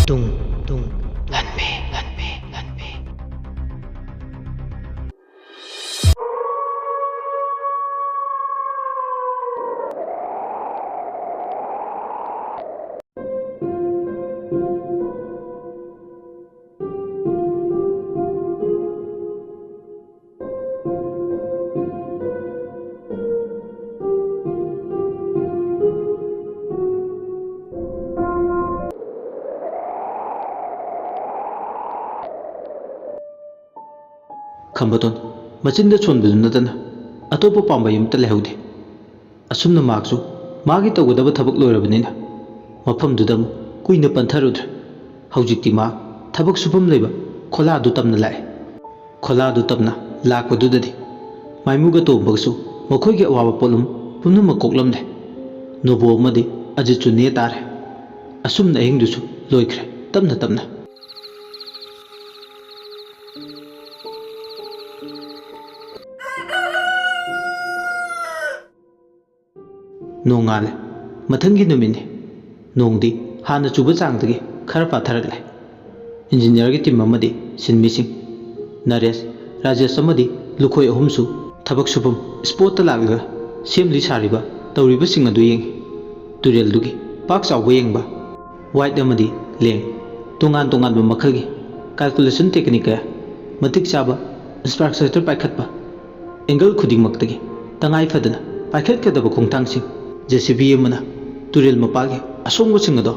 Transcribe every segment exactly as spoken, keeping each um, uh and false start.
ꯇꯨꯡ ꯇꯨꯡ ꯂꯥꯟꯃꯤ ꯂꯥꯟꯃꯤ ꯂꯥꯟꯃꯤ꯫ ꯈꯝꯕꯇꯣꯟ ꯃꯆꯤꯟꯗ ꯁꯣꯟꯕꯗꯨ ꯅꯠꯇꯅ ꯑꯇꯣꯞꯄ ꯄꯥꯝꯕꯩ ꯑꯃꯠꯇ ꯂꯩꯍꯧꯗꯦ꯫ ꯑꯁꯨꯝꯅ ꯃꯍꯥꯛꯁꯨ ꯃꯥꯒꯤ ꯇꯧꯒꯗꯕ ꯊꯕꯛ ꯂꯣꯏꯔꯕꯅꯤꯅ ꯃꯐꯝꯗꯨꯗ ꯑꯃꯨꯛ ꯀꯨꯏꯅ ꯄꯟꯊꯔꯨꯗ꯭ꯔꯦ꯫ ꯍꯧꯖꯤꯛꯇꯤ ꯃꯥ ꯊꯕꯛ ꯁꯨꯐꯝ ꯂꯩꯕ ꯈꯣꯂꯥꯗꯨ ꯇꯝꯅ ꯂꯥꯛꯑꯦ꯫ ꯈꯣꯂꯥꯗꯨ ꯇꯝꯅ ꯂꯥꯛꯄꯗꯨꯗꯗꯤ ꯃꯥꯏꯃꯨꯒ ꯇꯣꯝꯕꯒꯁꯨ ꯃꯈꯣꯏꯒꯤ ꯑꯋꯥꯕ ꯄꯣꯠꯂꯨꯝ ꯄꯨꯝꯅꯃꯛ ꯀꯣꯛꯂꯝꯂꯦ꯫ ꯅꯣꯕꯣ ꯑꯃꯗꯤ ꯑꯖꯤꯠꯁꯨ ꯅꯦ ꯇꯥꯔꯦ꯫ ꯑꯁꯨꯝꯅ ꯑꯍꯤꯡꯗꯨꯁꯨ ꯂꯣꯏꯈ꯭ꯔꯦ ꯇꯞꯅ ꯇꯞꯅ꯫ ꯅꯣꯡꯉꯥꯜꯂꯦ꯫ ꯃꯊꯪꯒꯤ ꯅꯨꯃꯤꯠꯅꯤ꯫ ꯅꯣꯡꯗꯤ ꯍꯥꯟꯅ ꯆꯨꯕ ꯆꯥꯡꯗꯒꯤ ꯈꯔ ꯄꯥꯊꯔꯛꯂꯦ꯫ ꯏꯟꯖꯤꯅꯤꯌꯥꯔꯒꯤ ꯇꯤꯝ ꯑꯃꯗꯤ ꯁꯤꯟꯃꯤꯁꯤꯡ ꯅꯔꯦꯁ, ꯔꯥꯖꯦꯁ ꯑꯃꯗꯤ ꯂꯨꯈꯣꯏ ꯑꯍꯨꯝꯁꯨ ꯊꯕꯛ ꯁꯨꯐꯝ ꯁ꯭ꯄꯣꯠꯇ ꯂꯥꯛꯂꯒ ꯁꯦꯝꯂꯤ ꯁꯥꯔꯤꯕ ꯇꯧꯔꯤꯕꯁꯤꯡ ꯑꯗꯨ ꯌꯦꯡꯉꯤ꯫ ꯇꯨꯔꯦꯜꯗꯨꯒꯤ ꯄꯥꯛ ꯆꯥꯎꯕ ꯌꯦꯡꯕ, ꯋꯥꯏꯠ ꯑꯃꯗꯤ ꯂꯦꯡ, ꯇꯣꯉꯥꯟ ꯇꯣꯉꯥꯟꯕ ꯃꯈꯜꯒꯤ ꯀꯥꯜꯀꯨꯂꯦꯁꯟ ꯇꯦꯛꯅꯤꯛ ꯀꯌꯥ, ꯃꯇꯤꯛ ꯆꯥꯕ ꯏꯟꯐ꯭ꯔꯥꯁ꯭ꯇ꯭ꯔꯛꯆꯔ ꯄꯥꯏꯈꯠꯄ, ꯑꯦꯡꯒꯜ ꯈꯨꯗꯤꯡꯃꯛꯇꯒꯤ ꯇꯉꯥꯏ ꯐꯗꯅ ꯄꯥꯏꯈꯠꯀꯗꯕ ꯈꯣꯡꯊꯥꯡꯁꯤꯡ, ꯖꯦ ꯁꯤ ꯕꯤ ꯑꯃꯅ ꯇꯨꯔꯦꯜ ꯃꯄꯥꯒꯤ ꯑꯁꯣꯡꯕꯁꯤꯡ ꯑꯗꯣ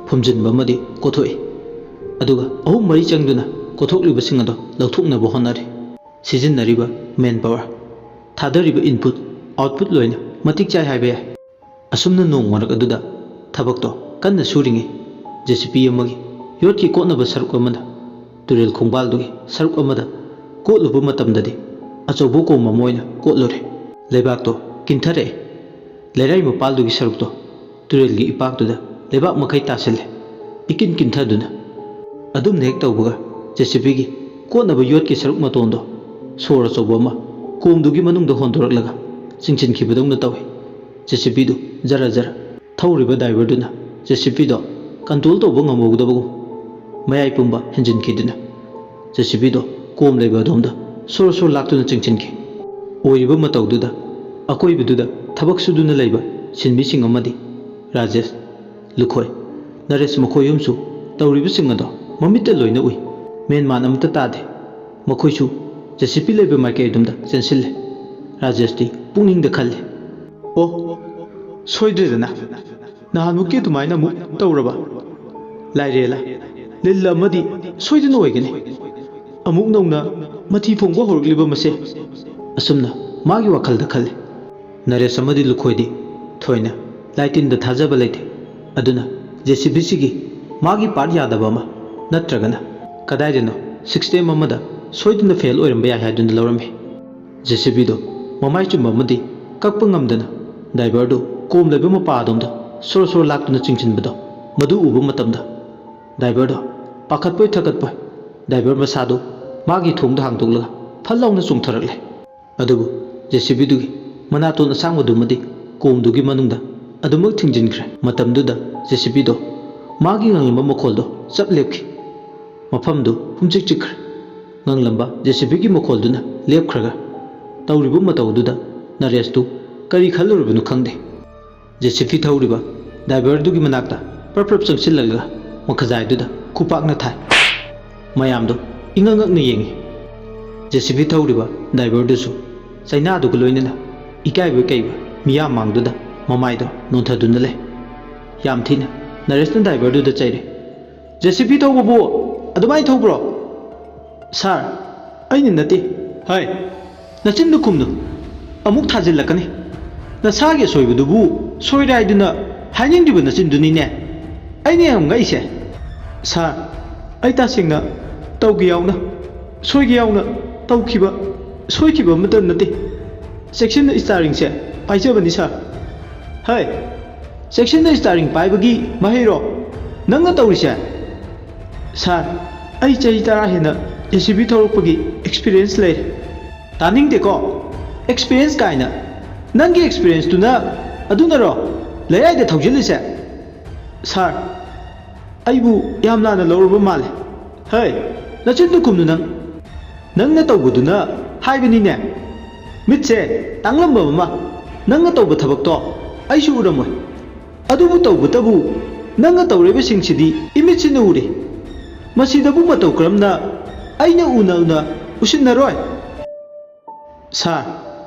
ꯐꯨꯝꯖꯤꯟꯕ ꯑꯃꯗꯤ ꯀꯣꯊꯣꯛꯏ꯫ ꯑꯗꯨꯒ ꯑꯍꯨꯝ ꯃꯔꯤ ꯆꯪꯗꯨꯅ ꯀꯣꯊꯣꯛꯂꯤꯕꯁꯤꯡ ꯑꯗꯣ ꯂꯧꯊꯣꯛꯅꯕ ꯍꯣꯠꯅꯔꯤ꯫ ꯁꯤꯖꯤꯟꯅꯔꯤꯕ ꯃꯦꯟ ꯄꯥꯋꯔ, ꯊꯥꯗꯔꯤꯕ ꯏꯟꯄꯨꯠ, ꯑꯥꯎꯠꯄꯨꯠ ꯂꯣꯏꯅ ꯃꯇꯤꯛ ꯆꯥꯏ ꯍꯥꯏꯕ ꯌꯥꯏ꯫ ꯑꯁꯨꯝꯅ ꯅꯣꯡ ꯃꯔꯛ ꯑꯗꯨꯗ ꯊꯕꯛꯇꯣ ꯀꯟꯅ ꯁꯨꯔꯤꯉꯩ, ꯖꯦ ꯁꯤ ꯕꯤ ꯑꯃꯒꯤ ꯌꯣꯠꯀꯤ ꯀꯣꯠꯅꯕ ꯁꯔꯨꯛ ꯑꯃꯅ ꯇꯨꯔꯦꯜ ꯈꯣꯡꯕꯥꯜꯗꯨꯒꯤ ꯁꯔꯨꯛ ꯑꯃꯗ ꯀꯣꯠꯂꯨꯕ ꯃꯇꯝꯗꯗꯤ ꯑꯆꯧꯕ ꯀꯣꯝ ꯑꯃ ꯑꯣꯏꯅ ꯀꯣꯠꯂꯨꯔꯦ꯫ ꯂꯩꯕꯥꯛꯇꯣ ꯀꯤꯟꯊꯔꯛꯑꯦ꯫ ꯂꯩꯔꯥꯏ ꯃꯄꯥꯜꯗꯨꯒꯤ ꯁꯔꯨꯛꯇꯣ ꯇꯨꯔꯦꯜꯒꯤ ꯏꯄꯥꯛꯇꯨꯗ ꯂꯩꯕꯥꯛ ꯃꯈꯩ ꯇꯥꯁꯤꯜꯂꯦ, ꯏꯀꯤꯟ ꯀꯤꯟꯊꯗꯨꯅ꯫ ꯑꯗꯨꯝꯅ ꯍꯦꯛ ꯇꯧꯕꯒ ꯖꯦ ꯁꯤ ꯕꯤꯒꯤ ꯀꯣꯠꯅꯕ ꯌꯣꯠꯀꯤ ꯁꯔꯨꯛ ꯃꯇꯣꯟꯗꯣ ꯁꯣꯔ ꯑꯆꯧꯕ ꯑꯃ ꯀꯣꯝꯗꯨꯒꯤ ꯃꯅꯨꯡꯗ ꯍꯣꯟꯗꯣꯔꯛꯂꯒ ꯆꯤꯡꯁꯤꯟꯈꯤꯕꯗꯧꯅ ꯇꯧꯏ꯫ ꯖꯦ ꯁꯤ ꯕꯤꯗꯨ ꯖꯔ ꯖꯔ ꯊꯧꯔꯤꯕ ꯗ꯭ꯔꯥꯏꯚꯔꯗꯨꯅ ꯖꯦ ꯁꯤ ꯕꯤꯗꯣ ꯀꯟꯇ꯭ꯔꯣꯜ ꯇꯧꯕ ꯉꯝꯍꯧꯗꯕꯒꯨꯝ ꯃꯌꯥꯏ ꯄꯨꯝꯕ ꯍꯦꯟꯖꯤꯟꯈꯤꯗꯨꯅ ꯖꯦ ꯁꯤ ꯕꯤꯗꯣ ꯀꯣꯝ ꯂꯩꯕ ꯑꯗꯣꯝꯗ ꯁꯣꯔ ꯁꯣꯔ ꯂꯥꯛꯇꯨꯅ ꯆꯤꯡꯁꯤꯟꯈꯤ꯫ ꯑꯣꯏꯔꯤꯕ ꯃꯇꯧꯗꯨꯗ ꯑꯀꯣꯏꯕꯗꯨꯗ ꯊꯕꯛ ꯁꯨꯗꯨꯅ ꯂꯩꯕ ꯁꯤꯟꯃꯤꯁꯤꯡ ꯑꯃꯗꯤ ꯔꯥꯖꯦꯁ, ꯂꯨꯈꯣꯏ, ꯅꯔꯦꯁ ꯃꯈꯣꯏ ꯑꯍꯨꯝꯁꯨ ꯇꯧꯔꯤꯕꯁꯤꯡ ꯑꯗꯣ ꯃꯃꯤꯠꯇ ꯂꯣꯏꯅ ꯎꯏ꯫ ꯃꯦꯟꯃꯥꯟ ꯑꯃꯠꯇ ꯇꯥꯗꯦ꯫ ꯃꯈꯣꯏꯁꯨ ꯖꯦ ꯁꯤ ꯕꯤ ꯂꯩꯕ ꯃꯥꯏꯀꯩ ꯑꯗꯣꯝꯗ ꯆꯦꯟꯁꯤꯜꯂꯦ꯫ ꯔꯥꯖꯦꯁꯇꯤ ꯄꯨꯛꯅꯤꯡꯗ ꯈꯜꯂꯤ, "ꯑꯣ, ꯁꯣꯏꯗ꯭ꯔꯦꯗꯅ꯫ ꯅꯍꯥꯟꯃꯨꯛꯀꯤ ꯑꯗꯨꯃꯥꯏꯅ ꯑꯃꯨꯛ ꯇꯧꯔꯕ? ꯂꯥꯏꯔꯦꯂꯥ, ꯂꯤꯜ ꯑꯃꯗꯤ ꯁꯣꯏꯗꯅ ꯑꯣꯏꯒꯅꯤ꯫ ꯑꯃꯨꯛ ꯅꯧꯅ ꯃꯊꯤ ꯐꯣꯡꯕ ꯍꯧꯔꯛꯂꯤꯕ ꯃꯁꯦ?" ꯑꯁꯨꯝꯅ ꯃꯥꯒꯤ ꯋꯥꯈꯜꯗ ꯈꯜꯂꯤ꯫ ꯅꯔꯦꯁ ꯑꯃꯗꯤ ꯂꯨꯈꯣꯏꯗꯤ ꯊꯣꯏꯅ ꯂꯥꯏꯇꯤꯟꯗ ꯊꯥꯖꯕ ꯂꯩꯇꯦ꯫ ꯑꯗꯨꯅ ꯖꯦ ꯁꯤ ꯕꯤꯁꯤꯒꯤ ꯃꯥꯒꯤ ꯄꯥꯔꯠ ꯌꯥꯗꯕ ꯑꯃ ꯅꯠꯇ꯭ꯔꯒꯅ ꯀꯗꯥꯏꯗꯅꯣ ꯁꯤꯁꯇꯦꯝ ꯑꯃꯗ ꯁꯣꯏꯗꯅ ꯐꯦꯜ ꯑꯣꯏꯔꯝꯕ ꯌꯥꯏ ꯍꯥꯏꯗꯨꯅ ꯂꯧꯔꯝꯃꯤ꯫ ꯖꯦ ꯁꯤ ꯕꯤꯗꯣ ꯃꯃꯥꯏ ꯆꯨꯝꯕ ꯑꯃꯗꯤ ꯀꯛꯄ ꯉꯝꯗꯅ ꯗ꯭ꯔꯥꯏꯚꯔꯗꯨ ꯀꯣꯝ ꯂꯩꯕ ꯃꯄꯥ ꯑꯗꯣꯝꯗ ꯁꯣꯔ ꯁꯣꯔ ꯂꯥꯛꯇꯨꯅ ꯆꯤꯡꯁꯤꯟꯕꯗꯣ ꯃꯗꯨ ꯎꯕ ꯃꯇꯝꯗ ꯗ꯭ꯔꯥꯏꯚꯔꯗꯣ ꯄꯥꯈꯠꯄꯣꯏ ꯊꯀꯠꯄꯣꯏ ꯗ꯭ꯔꯥꯏꯚꯔ ꯃꯁꯥꯗꯨ ꯃꯥꯒꯤ ꯊꯣꯡꯗ ꯍꯥꯡꯗꯣꯛꯂꯒ ꯐꯠ ꯂꯥꯎꯅ ꯆꯣꯡꯊꯔꯛꯂꯦ꯫ ꯑꯗꯨꯕꯨ ꯖꯦ ꯁꯤ ꯕꯤꯗꯨꯒꯤ ꯃꯅꯥꯇꯣꯟ ꯑꯁꯥꯡꯕꯗꯨꯃꯗꯤ ꯀꯣꯝꯗꯨꯒꯤ ꯃꯅꯨꯡꯗ ꯑꯗꯨꯃꯛ ꯊꯤꯡꯖꯤꯟꯈ꯭ꯔꯦ꯫ ꯃꯇꯝꯗꯨꯗ ꯖꯦ ꯁꯤ ꯕꯤꯗꯣ ꯃꯥꯒꯤ ꯉꯪꯂꯝꯕ ꯃꯈꯣꯜꯗꯣ ꯆꯞ ꯂꯦꯞꯈꯤ꯫ ꯃꯐꯝꯗꯨ ꯄꯨꯝꯆꯤꯛ ꯆꯤꯛꯈ꯭ꯔꯦ꯫ ꯉꯪꯂꯝꯕ ꯖꯦ ꯁꯤ ꯕꯤꯒꯤ ꯃꯈꯣꯜꯗꯨꯅ ꯂꯦꯞꯈ꯭ꯔꯒ ꯇꯧꯔꯤꯕ ꯃꯇꯧꯗꯨꯗ ꯅꯔꯦꯁꯇꯨ ꯀꯔꯤ ꯈꯜꯂꯨꯔꯕꯅꯣ ꯈꯪꯗꯦ꯫ ꯖꯦ ꯁꯤ ꯕꯤ ꯊꯧꯔꯤꯕ ꯗ꯭ꯔꯥꯏꯚꯔꯗꯨꯒꯤ ꯃꯅꯥꯛꯇ ꯄ꯭ꯔꯞ ꯄ꯭ꯔꯞ ꯆꯪꯁꯤꯜꯂꯒ ꯃꯈꯖꯥꯏꯗꯨꯗ ꯈꯨꯄꯥꯛꯅ ꯊꯥꯏ꯫ ꯃꯌꯥꯝꯗꯣ ꯏꯉꯛ ꯉꯛꯅ ꯌꯦꯡꯉꯤ꯫ ꯖꯦ ꯁꯤ ꯕꯤ ꯊꯧꯔꯤꯕ ꯗ꯭ꯔꯥꯏꯚꯔꯗꯨꯁꯨ ꯆꯩꯅꯥꯗꯨꯒ ꯂꯣꯏꯅꯅ ꯏꯀꯥꯏꯕ ꯀꯩꯕ ꯃꯤꯌꯥꯝ ꯃꯥꯡꯗꯨꯗ ꯃꯃꯥꯏꯗꯣ ꯅꯣꯟꯊꯗꯨꯅ ꯂꯩ꯫ ꯌꯥꯝ ꯊꯤꯅ ꯅꯔꯦꯁꯅ ꯗ꯭ꯔꯥꯏꯚꯔꯗꯨꯗ ꯆꯩꯔꯦ꯫ "ꯖꯦ ꯁꯤ ꯕꯤ ꯊꯧꯕꯕꯨ ꯑꯗꯨꯃꯥꯏꯅ ꯊꯧꯕ꯭ꯔꯣ?" "ꯁꯥꯔ, ꯑꯩꯅ ꯅꯠꯇꯦ꯫" "ꯍꯩ, ꯅꯆꯤꯟꯗꯨ ꯈꯨꯝꯅꯨ꯫ ꯑꯃꯨꯛ ꯊꯥꯖꯤꯜꯂꯛꯀꯅꯤ꯫ ꯅꯁꯥꯒꯤ ꯑꯁꯣꯏꯕꯗꯨꯕꯨ ꯁꯣꯏꯔꯦ ꯍꯥꯏꯗꯨꯅ ꯍꯥꯏꯅꯤꯡꯗ꯭ꯔꯤꯕ ꯅꯆꯤꯟꯗꯨꯅꯤꯅꯦ꯫ ꯑꯩꯅ ꯌꯥꯝ ꯉꯛꯏꯁꯦ꯫" "ꯁꯥꯔ, ꯑꯩ ꯇꯁꯦꯡꯅ ꯇꯧꯒꯦ ꯌꯥꯎꯅ, ꯁꯣꯏꯒꯦ ꯌꯥꯎꯅ ꯇꯧꯈꯤꯕ, ꯁꯣꯏꯈꯤꯕ ꯑꯃꯠꯇ ꯅꯠꯇꯦ꯫ ꯆꯦꯛꯁꯤꯟꯅ ꯏꯁꯇꯥꯔꯤꯡꯁꯦ ꯄꯥꯏꯖꯕꯅꯤ ꯁꯥꯔ꯫" "ꯍꯩ, ꯆꯦꯛꯁꯤꯟꯅ ꯏꯁꯇꯥꯔꯤꯡ ꯄꯥꯏꯕꯒꯤ ꯃꯍꯩꯔꯣ ꯅꯪꯅ ꯇꯧꯔꯤꯁꯦ?" "ꯁꯥꯔ, ꯑꯩ ꯆꯍꯤ ꯇꯔꯥ ꯍꯦꯟꯅ ꯖꯦ ꯁꯤ ꯕꯤ ꯊꯧꯔꯛꯄꯒꯤ ꯑꯦꯛꯁꯄꯤꯔꯤꯌꯦꯟꯁ ꯂꯩꯔꯦ꯫" "ꯇꯥꯅꯤꯡꯗꯦꯀꯣ, ꯑꯦꯛꯁꯄꯤꯔꯤꯌꯦꯟꯁ ꯀꯥꯏꯅ꯫ ꯅꯪꯒꯤ ꯑꯦꯛꯁꯄꯤꯔꯤꯌꯦꯟꯁꯇꯨꯅ ꯑꯗꯨꯅꯔꯣ ꯂꯩꯔꯥꯏꯗ ꯊꯧꯖꯤꯜꯂꯤꯁꯦ?" "ꯁꯥꯔ, ꯑꯩꯕꯨ ꯌꯥꯝ ꯂꯥꯟꯅ ꯂꯧꯔꯕ ꯃꯥꯜꯂꯦ꯫ ꯍꯩ, ꯅꯆꯤꯟꯗꯨ ꯈꯨꯝꯅꯨ ꯅꯪ꯫ ꯅꯪꯅ ꯇꯧꯕꯗꯨꯅ ꯍꯥꯏꯕꯅꯤꯅꯦ꯫ ꯃꯤꯠꯁꯦ ꯇꯥꯡꯂꯝꯕ ꯑꯃ꯫ ꯅꯪꯅ ꯇꯧꯕ ꯊꯕꯛꯇꯣ ꯑꯩꯁꯨ ꯎꯔꯝꯃꯣꯏ꯫ ꯑꯗꯨꯕꯨ ꯇꯧꯕꯇꯕꯨ ꯅꯪꯅ ꯇꯧꯔꯤꯕꯁꯤꯡꯁꯤꯗꯤ ꯏꯃꯤꯠꯁꯤꯅ ꯎꯔꯦ꯫ ꯃꯁꯤꯗꯕꯨ ꯃꯇꯧ ꯀꯔꯝꯅ ꯑꯩꯅ ꯎꯅ ꯎꯅ ꯎꯁꯤꯟꯅꯔꯣꯏ? ꯁꯥꯔ,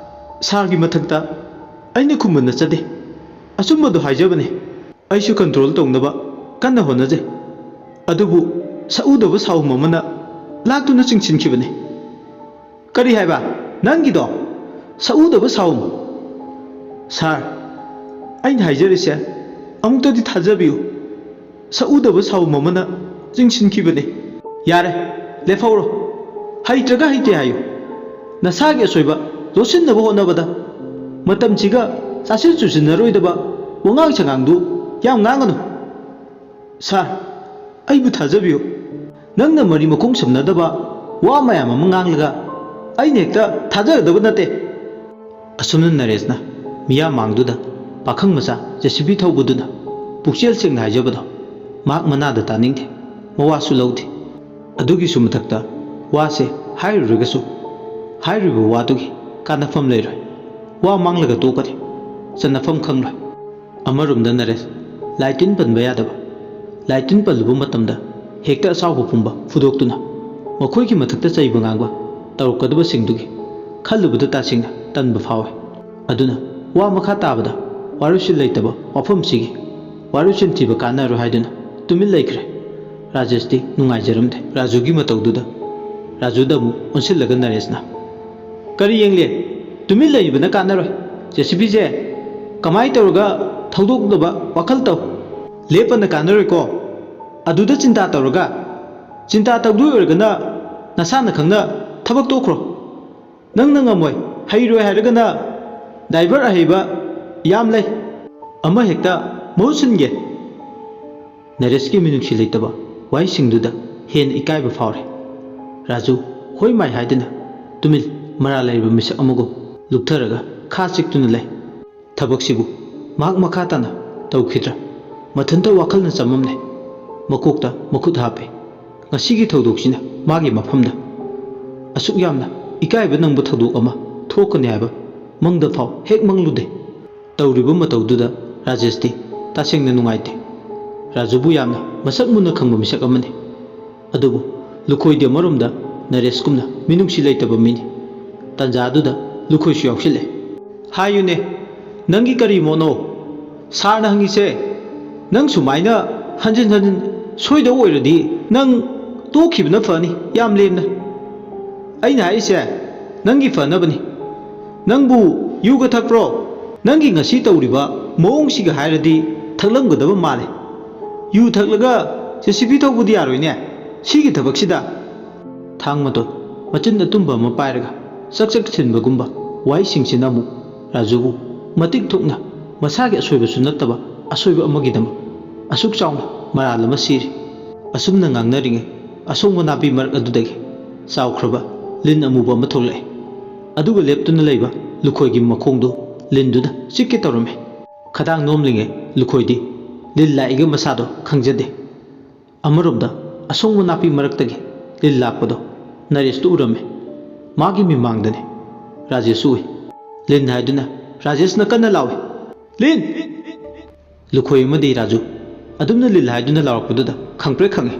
ꯁꯥꯔꯒꯤ ꯃꯊꯛꯇ ꯑꯩꯅ ꯈꯨꯝꯕ ꯅꯠꯆꯗꯦ꯫ ꯑꯆꯨꯝꯕꯗꯣ ꯍꯥꯏꯖꯕꯅꯦ꯫ ꯑꯩꯁꯨ ꯀꯟꯇ꯭ꯔꯣꯜ ꯇꯧꯅꯕ ꯀꯟꯅ ꯍꯣꯠꯅꯖꯩ꯫ ꯑꯗꯨꯕꯨ ꯁꯛꯎꯗꯕ ꯁꯥꯎꯝ ꯑꯃꯅ ꯂꯥꯛꯇꯨꯅ ꯆꯤꯡꯁꯤꯟꯈꯤꯕꯅꯤ꯫ ꯀꯔꯤ ꯍꯥꯏꯕ? ꯅꯪꯒꯤꯗꯣ? ꯁꯛꯎꯗꯕ ꯁꯥꯎꯝ? ꯁꯥꯔ, ꯑꯩꯅ ꯍꯥꯏꯖꯔꯤꯁꯦ ꯑꯃꯨꯛꯇꯗꯤ ꯊꯥꯖꯕꯤꯌꯨ꯫ ꯁꯛꯎꯗꯕ ꯁꯥꯎꯝ ꯑꯃꯅ ꯆꯤꯡꯁꯤꯟꯈꯤꯕꯅꯤ꯫ ꯌꯥꯔꯦ, ꯂꯦꯞꯍꯧꯔꯣ꯫ ꯍꯩꯇ꯭ꯔꯒ ꯍꯩꯇꯦ ꯍꯥꯏꯌꯨ꯫ ꯅꯁꯥꯒꯤ ꯑꯁꯣꯏꯕ ꯂꯣꯠꯁꯤꯟꯅꯕ ꯍꯣꯠꯅꯕꯗ ꯃꯇꯝꯁꯤꯒ ꯆꯥꯁꯤꯟ ꯆꯨꯁꯤꯟꯅꯔꯣꯏꯗꯕ ꯋꯥꯉꯥꯡ ꯁꯉꯥꯡꯗꯨ ꯌꯥꯝ ꯉꯥꯡꯒꯅꯨ꯫ ꯁꯥꯔ, ꯑꯩꯕꯨ ꯊꯥꯖꯕꯤꯌꯨ꯫ ꯅꯪꯅ ꯃꯔꯤ ꯃꯈꯣꯡ ꯁꯝꯅꯗꯕ ꯋꯥ ꯃꯌꯥꯝ ꯑꯃ ꯉꯥꯡꯂꯒ ꯑꯩꯅ ꯍꯦꯛꯇ ꯊꯥꯖꯒꯗꯕ ꯅꯠꯇꯦ꯫ ꯑꯁꯨꯝꯅ ꯅꯔꯦꯁꯅ ꯃꯤꯌꯥꯝ ꯃꯥꯡꯗꯨꯗ ꯄꯥꯈꯪ ꯃꯆꯥ ꯖꯦ ꯁꯤ ꯕꯤ ꯊꯧꯕꯗꯨꯅ ꯄꯨꯛꯆꯦꯜ ꯁꯦꯡꯅ ꯍꯥꯏꯖꯕꯗꯣ ꯃꯍꯥꯛ ꯃꯅꯥꯗ ꯇꯥꯅꯤꯡꯗꯦ, ꯃꯋꯥꯁꯨ ꯂꯧꯗꯦ꯫ ꯑꯗꯨꯒꯤꯁꯨ ꯃꯊꯛꯇ ꯋꯥꯁꯦ ꯍꯥꯏꯔꯨꯔꯒꯁꯨ ꯍꯥꯏꯔꯤꯕ ꯋꯥꯗꯨꯒꯤ ꯀꯥꯟꯅꯐꯝ ꯂꯩꯔꯣꯏ꯫ ꯋꯥ ꯃꯥꯡꯂꯒ ꯇꯣꯛꯀꯅꯤ, ꯆꯟꯅꯐꯝ ꯈꯪꯂꯣꯏ꯫ ꯑꯃꯔꯣꯝꯗ ꯅꯔꯦꯁ ꯂꯥꯏ ꯇꯤꯟ ꯄꯟꯕ ꯌꯥꯗꯕ, ꯂꯥꯏ ꯇꯤꯟ ꯄꯜꯂꯨꯕ ꯃꯇꯝꯗ ꯍꯦꯛꯇ ꯑꯁꯥꯎꯕ ꯄꯨꯝꯕ ꯐꯨꯗꯣꯛꯇꯨꯅ ꯃꯈꯣꯏꯒꯤ ꯃꯊꯛꯇ ꯆꯩꯕ ꯉꯥꯡꯕ ꯇꯧꯔꯛꯀꯗꯕꯁꯤꯡꯗꯨꯒꯤ ꯈꯜꯂꯨꯕꯗ ꯇꯥꯁꯤꯡꯅ ꯇꯟꯕ ꯐꯥꯎꯏ꯫ ꯑꯗꯨꯅ ꯋꯥ ꯃꯈꯥ ꯇꯥꯕꯗ ꯋꯥꯔꯣꯏꯁꯤꯟ ꯂꯩꯇꯕ ꯋꯥꯐꯝꯁꯤꯒꯤ ꯋꯥꯔꯣꯏꯁꯤꯟ ꯊꯤꯕ ꯀꯥꯟꯅꯔꯣꯏ ꯍꯥꯏꯗꯨꯅ ꯇꯨꯃꯤꯟ ꯂꯩꯈ꯭ꯔꯦ꯫ ꯔꯥꯖꯦꯁꯇꯤ ꯅꯨꯡꯉꯥꯏꯖꯔꯝꯗꯦ ꯔꯥꯖꯨꯒꯤ ꯃꯇꯧꯗꯨꯗ꯫ ꯔꯥꯖꯨꯗ ꯑꯃꯨꯛ ꯑꯣꯟꯁꯤꯜꯂꯒ ꯅꯔꯦꯁꯅ, "ꯀꯔꯤ ꯌꯦꯡꯂꯤ? ꯇꯨꯃꯤꯟ ꯂꯩꯕꯅ ꯀꯥꯟꯅꯔꯣꯏ꯫ ꯖꯦ ꯁꯤ ꯕꯤꯁꯦ ꯀꯃꯥꯏꯅ ꯇꯧꯔꯒ ꯊꯧꯗꯣꯛꯅꯕ ꯋꯥꯈꯜ ꯇꯧ꯫ ꯂꯦꯞꯄꯅ ꯀꯥꯟꯅꯔꯣꯏꯀꯣ꯫ ꯑꯗꯨꯗ ꯆꯤꯟꯇꯥ ꯇꯧꯔꯒ, ꯆꯤꯟꯇꯥ ꯇꯧꯗꯣꯏ ꯑꯣꯏꯔꯒꯅ ꯅꯁꯥꯅ ꯈꯪꯅ ꯊꯕꯛ ꯇꯣꯛꯈ꯭ꯔꯣ꯫ ꯅꯪꯅ ꯉꯝꯃꯣꯏ, ꯍꯩꯔꯣꯏ ꯍꯥꯏꯔꯒꯅ ꯗ꯭ꯔꯥꯏꯚꯔ ꯑꯍꯩꯕ ꯌꯥꯝ ꯂꯩ, ꯑꯃ ꯍꯦꯛꯇ ꯃꯍꯨꯠ ꯁꯤꯟꯒꯦ"꯫ ꯅꯔꯦꯁꯀꯤ ꯃꯤꯅꯨꯡꯁꯤ ꯂꯩꯇꯕ ꯋꯥꯍꯩꯁꯤꯡꯗꯨꯗ ꯍꯦꯟꯅ ꯏꯀꯥꯏꯕ ꯐꯥꯎꯔꯦ꯫ ꯔꯥꯖꯨ ꯍꯣꯏ ꯃꯥꯏ ꯍꯥꯏꯗꯅ ꯇꯨꯃꯤꯟ ꯃꯔꯥꯜ ꯂꯩꯔꯕ ꯃꯤꯁꯛ ꯑꯃꯒꯨꯝ ꯂꯨꯞꯊꯔꯒ ꯈꯥ ꯆꯤꯛꯇꯨꯅ ꯂꯩ꯫ ꯊꯕꯛꯁꯤꯕꯨ ꯃꯍꯥꯛ ꯃꯈꯥ ꯇꯥꯅ ꯇꯧꯈꯤꯗ꯭ꯔꯥ? ꯃꯊꯟꯇ ꯋꯥꯈꯜꯅ ꯆꯃꯝꯅꯩ꯫ ꯃꯀꯣꯛꯇ ꯃꯈꯨꯠ ꯍꯥꯞꯄꯦ꯫ ꯉꯁꯤꯒꯤ ꯊꯧꯗꯣꯛꯁꯤꯅ ꯃꯥꯒꯤ ꯃꯐꯝꯗ ꯑꯁꯨꯛ ꯌꯥꯝꯅ ꯏꯀꯥꯏꯕ ꯅꯪꯕ ꯊꯧꯗꯣꯛ ꯑꯃ ꯊꯣꯛꯀꯅꯤ ꯍꯥꯏꯕ ꯃꯪꯗ ꯐꯥꯎ ꯍꯦꯛ ꯃꯪꯂꯨꯗꯦ꯫ ꯇꯧꯔꯤꯕ ꯃꯇꯧꯗꯨꯗ ꯔꯥꯖꯦꯁꯇꯤ ꯇꯁꯦꯡꯅ ꯅꯨꯡꯉꯥꯏꯇꯦ꯫ ꯔꯥꯖꯨꯕꯨ ꯌꯥꯝꯅ ꯃꯁꯛ ꯃꯨꯟꯅ ꯈꯪꯕ ꯃꯤꯁꯛ ꯑꯃꯅꯤ꯫ ꯑꯗꯨꯕꯨ ꯂꯨꯈꯣꯏꯗꯤ ꯑꯃꯔꯣꯝꯗ ꯅꯔꯦꯁꯀꯨꯝꯅ ꯃꯤꯅꯨꯡꯁꯤ ꯂꯩꯇꯕ ꯃꯤꯅꯤ꯫ ꯇꯟꯖꯥꯗꯨꯗ ꯂꯨꯈꯣꯏꯁꯨ ꯌꯥꯎꯁꯤꯜꯂꯦ꯫ "ꯍꯥꯏꯌꯨꯅꯦ, ꯅꯪꯒꯤ ꯀꯔꯤ ꯃꯣꯠꯅꯣ? ꯁꯥꯔꯅ ꯍꯪꯉꯤꯁꯦ, ꯅꯪ ꯁꯨꯃꯥꯏꯅ ꯍꯟꯖꯤꯟ ꯍꯟꯖꯤꯟ ꯁꯣꯏꯗꯧ ꯑꯣꯏꯔꯗꯤ ꯅꯪ ꯇꯣꯛꯈꯤꯕꯅ ꯐꯅꯤ, ꯌꯥꯝ ꯂꯦꯝꯅ꯫ ꯑꯩꯅ ꯍꯥꯏꯔꯤꯁꯦ ꯅꯪꯒꯤ ꯐꯅꯕꯅꯤ꯫ ꯅꯪꯕꯨ ꯌꯨꯒ ꯊꯛꯄ꯭ꯔꯣ? ꯅꯪꯒꯤ ꯉꯁꯤ ꯇꯧꯔꯤꯕ ꯃꯑꯣꯡꯁꯤꯒ ꯍꯥꯏꯔꯗꯤ ꯊꯛꯂꯝꯒꯗꯕ ꯃꯥꯜꯂꯦ꯫ ꯌꯨ ꯊꯛꯂꯒ ꯖꯦ ꯁꯤ ꯕꯤ ꯊꯧꯕꯗꯤ ꯌꯥꯔꯣꯏꯅꯦ, ꯁꯤꯒꯤ ꯊꯕꯛꯁꯤꯗ"꯫ ꯊꯥꯡ ꯃꯇꯣꯟ ꯃꯆꯤꯟ ꯑꯇꯨꯝꯕ ꯑꯃ ꯄꯥꯏꯔꯒ ꯆꯛ ꯆꯛ ꯊꯤꯟꯕꯒꯨꯝꯕ ꯋꯥꯍꯩꯁꯤꯡꯁꯤꯅ ꯑꯃꯨꯛ ꯔꯥꯖꯨꯕꯨ ꯃꯇꯤꯛ ꯊꯣꯛꯅ ꯃꯁꯥꯒꯤ ꯑꯁꯣꯏꯕꯁꯨ ꯅꯠꯇꯕ ꯑꯁꯣꯏꯕ ꯑꯃꯒꯤꯗꯃꯛ ꯑꯁꯨꯛ ꯆꯥꯎꯅ ꯃꯔꯥꯜ ꯑꯃ ꯁꯤꯔꯤ꯫ ꯑꯁꯨꯝꯅ ꯉꯥꯡꯅꯔꯤꯉꯩ ꯑꯁꯣꯡꯕ ꯅꯥꯄꯤ ꯃꯔꯛ ꯑꯗꯨꯗꯒꯤ ꯆꯥꯎꯈ꯭ꯔꯕ ꯂꯤꯟ ꯑꯃꯨꯕ ꯑꯃ ꯊꯣꯛꯂꯛꯑꯦ꯫ ꯑꯗꯨꯒ ꯂꯦꯞꯇꯨꯅ ꯂꯩꯕ ꯂꯨꯈꯣꯏꯒꯤ ꯃꯈꯣꯡꯗꯨ ꯂꯤꯟꯗꯨꯅ ꯆꯤꯛꯀꯦ ꯇꯧꯔꯝꯃꯦ꯫ ꯈꯗꯥꯡ ꯅꯣꯝꯂꯤꯉꯩ ꯂꯨꯈꯣꯏꯗꯤ ꯂꯤꯟ ꯂꯥꯛꯏꯒ ꯃꯁꯥꯗꯣ ꯈꯪꯖꯗꯦ꯫ ꯑꯃꯔꯣꯝꯗ ꯑꯁꯣꯡꯕ ꯅꯥꯄꯤ ꯃꯔꯛꯇꯒꯤ ꯂꯤꯟ ꯂꯥꯛꯄꯗꯣ ꯅꯔꯦꯁꯇꯨ ꯎꯔꯝꯃꯦ꯫ ꯃꯥꯒꯤ ꯃꯤꯃꯥꯡꯗꯅꯦ ꯔꯥꯖꯦꯁꯁꯨ ꯎꯏ꯫ ꯂꯤꯟ ꯍꯥꯏꯗꯨꯅ ꯔꯥꯖꯦꯁꯅ ꯀꯟꯅ ꯂꯥꯎꯏ, "ꯂꯤꯟ!" ꯂꯨꯈꯣꯏ ꯑꯃꯗꯤ ꯔꯥꯖꯨ ꯑꯗꯨꯝꯅ ꯂꯤꯟ ꯍꯥꯏꯗꯨꯅ ꯂꯥꯎꯔꯛꯄꯗꯨꯗ ꯈꯪꯄ꯭ꯔꯦꯛ ꯈꯪꯉꯤ꯫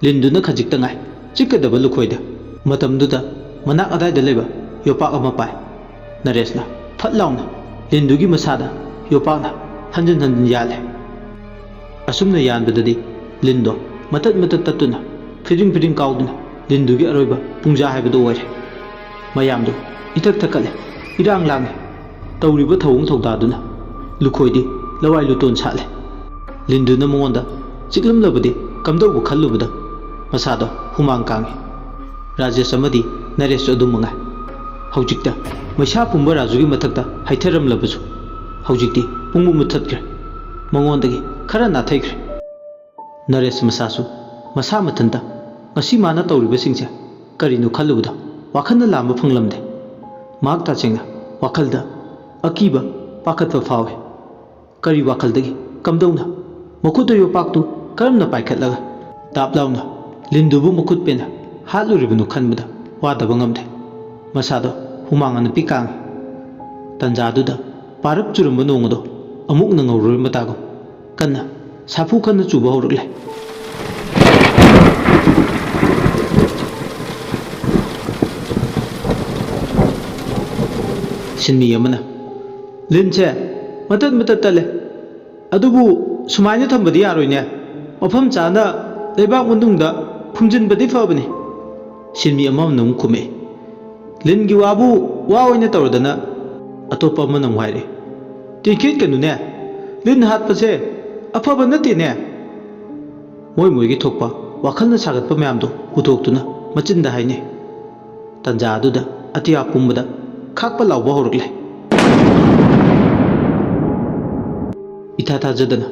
ꯂꯤꯟꯗꯨꯅ ꯈꯖꯤꯛꯇ ꯉꯥꯏ ꯆꯤꯛꯀꯗꯕ ꯂꯨꯈꯣꯏꯗ꯫ ꯃꯇꯝꯗꯨꯗ ꯃꯅꯥꯛ ꯑꯗꯥꯏꯗ ꯂꯩꯕ ꯌꯣꯄꯥꯛ ꯑꯃ ꯄꯥꯏ꯫ ꯅꯔꯦꯁꯅ ꯐꯠ ꯂꯥꯎꯅ ꯂꯤꯟꯗꯨꯒꯤ ꯃꯁꯥꯗ ꯌꯣꯄꯥꯛꯅ ꯍꯟꯖꯤꯟ ꯍꯟꯖꯤꯟ ꯌꯥꯜꯂꯦ꯫ ꯑꯁꯨꯝꯅ ꯌꯥꯟꯕꯗꯗꯤ ꯂꯤꯟꯗꯣ ꯃꯇꯠ ꯃꯇꯠ ꯇꯠꯇꯨꯅ ꯐꯤꯗꯤꯡ ꯐꯤꯗꯤꯡ ꯀꯥꯎꯗꯨꯅ ꯂꯤꯟꯗꯨꯒꯤ ꯑꯔꯣꯏꯕ ꯄꯨꯡꯖꯥ ꯍꯥꯏꯕꯗꯨ ꯑꯣꯏꯔꯦ꯫ ꯃꯌꯥꯝꯗꯨ ꯏꯊꯛ ꯊꯛꯀꯠꯂꯦ, ꯏꯔꯥꯡ ꯂꯥꯡꯉꯦ꯫ ꯇꯧꯔꯤꯕ ꯊꯧꯑꯣꯡ ꯊꯧꯗꯥꯗꯨꯅ ꯂꯨꯈꯣꯏꯗꯤ ꯂꯋꯥꯏ ꯂꯨꯇꯣꯟ ꯁꯥꯠꯂꯦ꯫ ꯂꯤꯟꯗꯨꯅ ꯃꯉꯣꯟꯗ ꯆꯤꯛꯂꯝꯂꯕꯗꯤ ꯀꯝꯗꯧꯕ ꯈꯜꯂꯨꯕꯗ ꯃꯁꯥꯗꯣ ꯍꯨꯃꯥꯡ ꯀꯥꯡꯉꯤ꯫ ꯔꯥꯖꯦꯁ ꯑꯃꯗꯤ ꯅꯔꯦꯁꯁꯨ ꯑꯗꯨꯝ ꯃꯉꯥꯏ꯫ ꯍꯧꯖꯤꯛꯇ ꯃꯩꯁꯥ ꯄꯨꯝꯕ ꯔꯥꯖꯨꯒꯤ ꯃꯊꯛꯇ ꯍꯩꯊꯔꯝꯂꯕꯁꯨ ꯍꯧꯖꯤꯛꯇꯤ ꯄꯨꯡꯃꯨꯠ ꯃꯨꯠꯊꯠꯈ꯭ꯔꯦ꯫ ꯃꯉꯣꯟꯗꯒꯤ ꯈꯔ ꯅꯥꯊꯩꯈ꯭ꯔꯦ꯫ ꯅꯔꯦꯁ ꯃꯁꯥꯁꯨ ꯃꯁꯥ ꯃꯊꯟꯇ ꯉꯁꯤ ꯃꯥꯅ ꯇꯧꯔꯤꯕꯁꯤꯡꯁꯦ ꯀꯔꯤꯅꯣ ꯈꯜꯂꯨꯕꯗ ꯋꯥꯈꯜꯅ ꯂꯥꯝꯕ ꯐꯪꯂꯝꯗꯦ꯫ ꯃꯍꯥꯛ ꯇꯁꯦꯡꯅ ꯋꯥꯈꯜꯗ ꯑꯀꯤꯕ, ꯄꯥꯈꯠꯄ ꯐꯥꯎꯏ꯫ ꯀꯔꯤ ꯋꯥꯈꯜꯗꯒꯤ, ꯀꯝꯗꯧꯅ? ꯃꯈꯨꯠꯇ ꯌꯣꯄꯥꯛꯇꯨ ꯀꯔꯝꯅ ꯄꯥꯏꯈꯠꯂꯒ ꯗꯥꯞ ꯂꯥꯎꯅ ꯂꯤꯟꯗꯨꯕꯨ ꯃꯈꯨꯠ ꯄꯦꯟꯅ ꯍꯥꯠꯂꯨꯔꯤꯕꯅꯣ ꯈꯟꯕꯗ ꯋꯥꯗꯕ ꯉꯝꯗꯦ꯫ ꯃꯁꯥꯗꯣ ꯍꯨꯃꯥꯡ ꯑꯅꯞꯄꯤ ꯀꯥꯡꯉꯤ꯫ ꯇꯟꯖꯥꯗꯨꯗ ꯄꯥꯔꯞ ꯆꯨꯔꯝꯕ ꯅꯣꯡ ꯑꯗꯣ ꯑꯃꯨꯛꯅ ꯉꯧꯔꯣꯏ ꯃꯇꯥꯒꯨꯝ ꯀꯟꯅ ꯁꯥꯐꯨ ꯀꯟꯅ ꯆꯨꯕ ꯍꯧꯔꯛꯂꯦ꯫ ꯁꯤꯟꯃꯤ ꯑꯃꯅ, "ꯂꯤꯟꯁꯦ ꯃꯇꯠ ꯃꯇꯠ ꯇꯠꯂꯦ, ꯑꯗꯨꯕꯨ ꯁꯨꯃꯥꯏꯅ ꯊꯝꯕꯗꯤ ꯌꯥꯔꯣꯏꯅꯦ, ꯃꯐꯝ ꯆꯥꯅ ꯂꯩꯕꯥꯛ ꯃꯅꯨꯡꯗ ꯐꯨꯝꯖꯤꯟꯕꯗꯤ ꯐꯕꯅꯤ"꯫ ꯁꯤꯟꯃꯤ ꯑꯃꯅ ꯑꯃꯨꯛ ꯈꯨꯝꯃꯛꯏ, "ꯂꯤꯟꯒꯤ ꯋꯥꯕꯨ ꯋꯥ ꯑꯣꯏꯅ ꯇꯧꯔꯗꯅ"꯫ ꯑꯇꯣꯞꯄ ꯑꯃꯅ ꯑꯃꯨꯛ ꯍꯥꯏꯔꯦ, "ꯇꯦꯡꯈꯦꯠꯀꯅꯨꯅꯦ, ꯂꯤꯟ ꯍꯥꯠꯄꯁꯦ ꯑꯐꯕ ꯅꯠꯇꯦꯅꯦ"꯫ ꯃꯣꯏ ꯃꯣꯏꯒꯤ ꯊꯣꯛꯄ ꯋꯥꯈꯜꯅ ꯁꯥꯒꯠꯄ ꯃꯌꯥꯝꯗꯨ ꯍꯨꯗꯣꯛꯇꯨꯅ ꯃꯆꯤꯟꯗ ꯍꯥꯏꯅꯩ꯫ ꯇꯟꯖꯥ ꯑꯗꯨꯗ ꯑꯇꯤꯌꯥ ꯄꯨꯝꯕꯗ ꯈꯥꯛꯄ ꯂꯥꯎꯕ ꯍꯧꯔꯛꯂꯦ꯫ ꯏꯊꯥ ꯊꯥꯖꯗꯅ,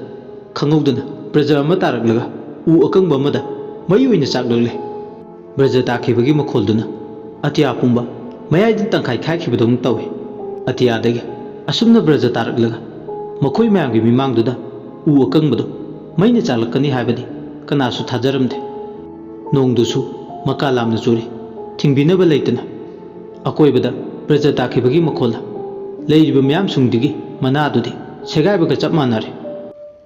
ꯈꯪꯍꯧꯗꯅ ꯕ꯭ꯔꯖ ꯑꯃ ꯇꯥꯔꯛꯂꯒ ꯎ ꯑꯀꯪꯕ ꯑꯃꯗ ꯃꯩ ꯑꯣꯏꯅ ꯆꯥꯛꯂꯛꯂꯦ꯫ ꯕ꯭ꯔꯖ ꯇꯥꯈꯤꯕꯒꯤ ꯃꯈꯣꯜꯗꯨꯅ ꯑꯇꯤꯌꯥ ꯄꯨꯝꯕ ꯃꯌꯥꯏꯗ ꯇꯪꯈꯥꯏ ꯈꯥꯏꯈꯤꯕꯗꯧꯅ ꯇꯧꯏ꯫ ꯑꯇꯤꯌꯥꯗꯒꯤ ꯑꯁꯨꯝꯅ ꯕ꯭ꯔꯖ ꯇꯥꯔꯛꯂꯒ ꯃꯈꯣꯏ ꯃꯌꯥꯝꯒꯤ ꯃꯤꯃꯥꯡꯗꯨꯗ ꯎ ꯑꯀꯪꯕꯗꯨ ꯃꯩꯅ ꯆꯥꯛꯂꯛꯀꯅꯤ ꯍꯥꯏꯕꯗꯤ ꯀꯅꯥꯁꯨ ꯊꯥꯖꯔꯝꯗꯦ꯫ ꯅꯣꯡꯗꯨꯁꯨ ꯃꯀꯥ ꯂꯥꯝꯅ ꯆꯨꯔꯤ, ꯊꯤꯡꯕꯤꯅꯕ ꯂꯩꯇꯅ꯫ ꯑꯀꯣꯏꯕꯗ ꯕ꯭ꯔꯖ ꯇꯥꯈꯤꯕꯒꯤ ꯃꯈꯣꯜꯅ ꯂꯩꯔꯤꯕ ꯃꯤꯌꯥꯝꯁꯤꯡꯗꯨꯒꯤ ꯃꯅꯥꯗꯨꯗꯤ ꯁꯦꯒꯥꯏꯕꯒ ꯆꯞ ꯃꯥꯟꯅꯔꯦ꯫